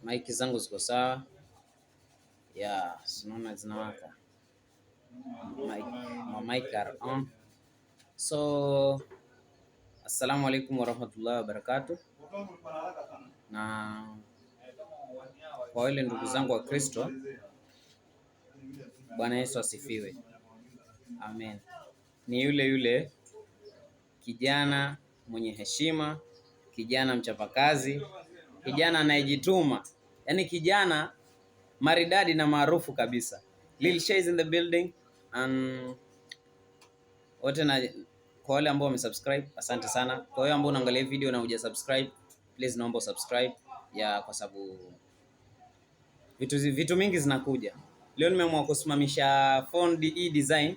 Mic zangu ziko sawa? Yeah, sinaona zinawaka. Mic, my mic are on. So, assalamu alaikum warahmatullahi wabarakatuh. Na kwa wale ndugu zangu wa Kristo, Bwana Yesu asifiwe. Amen. Ni yule yule kijana mwenye heshima, kijana mchapakazi, kijana anayejituma, yaani kijana maridadi na maarufu kabisa. Lil Shay is in the building and wote na kwa wale ambao wamesubscribe, asante sana. Kwa wale ambao unaangalia video na hujasubscribe, please naomba usubscribe ya kwa sababu vitu mingi zinakuja. Leo nimeamua kusimamisha phone DE design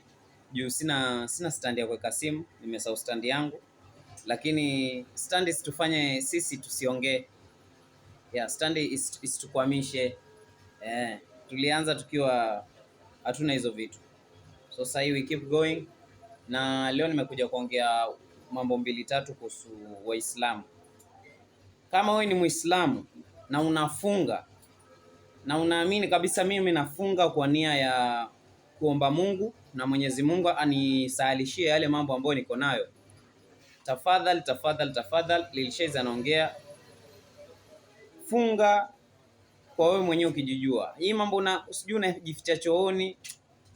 juu sina stand ya kuweka simu, nimesahau stand yangu, lakini stand isitufanye sisi tusiongee. Yeah, stand isitukwamishe. Eh, tulianza tukiwa hatuna hizo vitu, so sasa hivi we keep going, na leo nimekuja kuongea mambo mbili tatu kuhusu Waislamu. Kama wewe ni Muislamu na unafunga na unaamini kabisa mimi nafunga kwa nia ya kuomba Mungu na Mwenyezi Mungu anisahalishie yale mambo ambayo niko nayo, tafadhali tafadhali tafadhali, Lil Shayz anaongea, funga kwa wewe mwenyewe ukijijua. Hii mambo na sijui unajificha chooni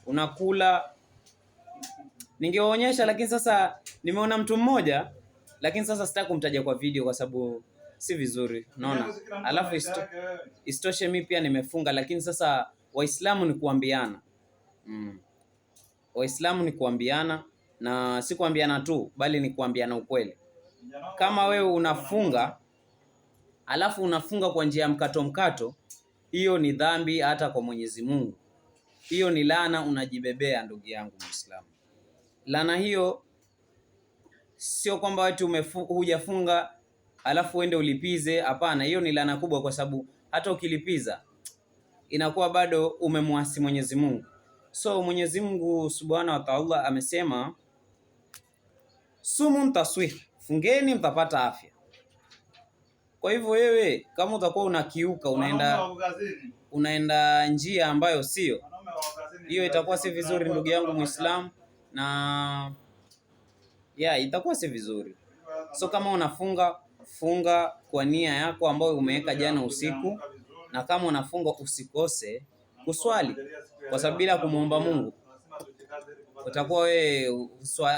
unakula, ningewaonyesha, lakini sasa nimeona mtu mmoja, lakini sasa sitaki kumtaja kwa video kwa sababu si vizuri, unaona. Alafu isitoshe mi pia nimefunga, lakini sasa Waislamu ni kuambiana. Waislamu ni kuambiana na si kuambiana tu, bali ni kuambiana ukweli. Kama wewe unafunga alafu unafunga kwa njia ya mkato mkato, hiyo ni dhambi hata kwa Mwenyezi Mungu. Hiyo ni laana unajibebea, ndugu yangu Muislamu. Laana hiyo sio kwamba eti hujafunga alafu uende ulipize. Hapana, hiyo ni laana kubwa, kwa sababu hata ukilipiza inakuwa bado umemwasi Mwenyezi Mungu. So Mwenyezi Mungu Subhanahu wa Ta'ala amesema sumun taswih, fungeni mtapata afya. Kwa hivyo wewe kama utakuwa unakiuka unaenda njia ambayo sio hiyo, itakuwa si vizuri ndugu yangu Muislamu, na yeah, itakuwa si vizuri. So kama unafunga, funga kwa nia yako ambayo umeweka jana usiku, na kama unafunga usikose kuswali, kwa sababu bila kumuomba Mungu utakuwa wewe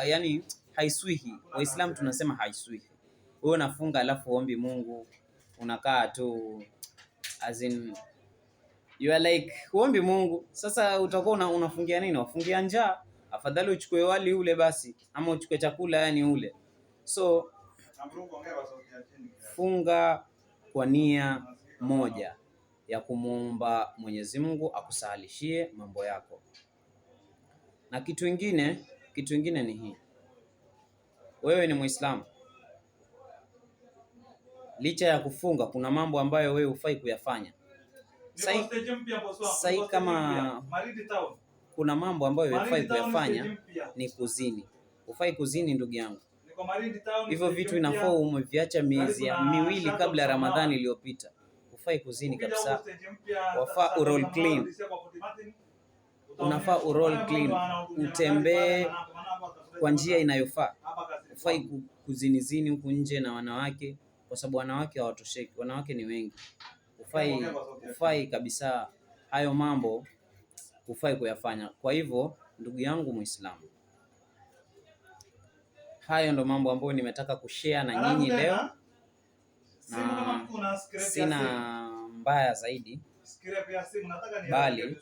yani haiswihi. Waislamu tunasema haiswihi. Wewe unafunga alafu uombi Mungu, unakaa tu as in you are like huombi Mungu. Sasa utakuwa unafungia nini? Wafungia njaa? Afadhali uchukue wali ule basi, ama uchukue chakula yani ule. So funga kwa nia moja ya kumuomba Mwenyezi Mungu akusahalishie mambo yako. Na kitu ingine ni hii, wewe ni Muislamu, licha ya kufunga kuna mambo ambayo wewe hufai kuyafanya. Sai kama kuna mambo ambayo hufai kuyafanya ni kuzini. Hufai kuzini ndugu yangu. Hivyo vitu inafaa umeviacha miezi miwili kabla ya Ramadhani iliyopita. Hufai kuzini kabisa. Wafaa uroll clean. Unafaa uroll clean, utembee kwa njia inayofaa. Hufai kuzinizini huku nje na wanawake, kwa sababu wanawake hawatosheki, wanawake ni wengi. Hufai kabisa hayo mambo, hufai kuyafanya. Kwa hivyo ndugu yangu Muislamu, hayo ndo mambo ambayo nimetaka kushare na nyinyi leo, na sina mbaya zaidi, bali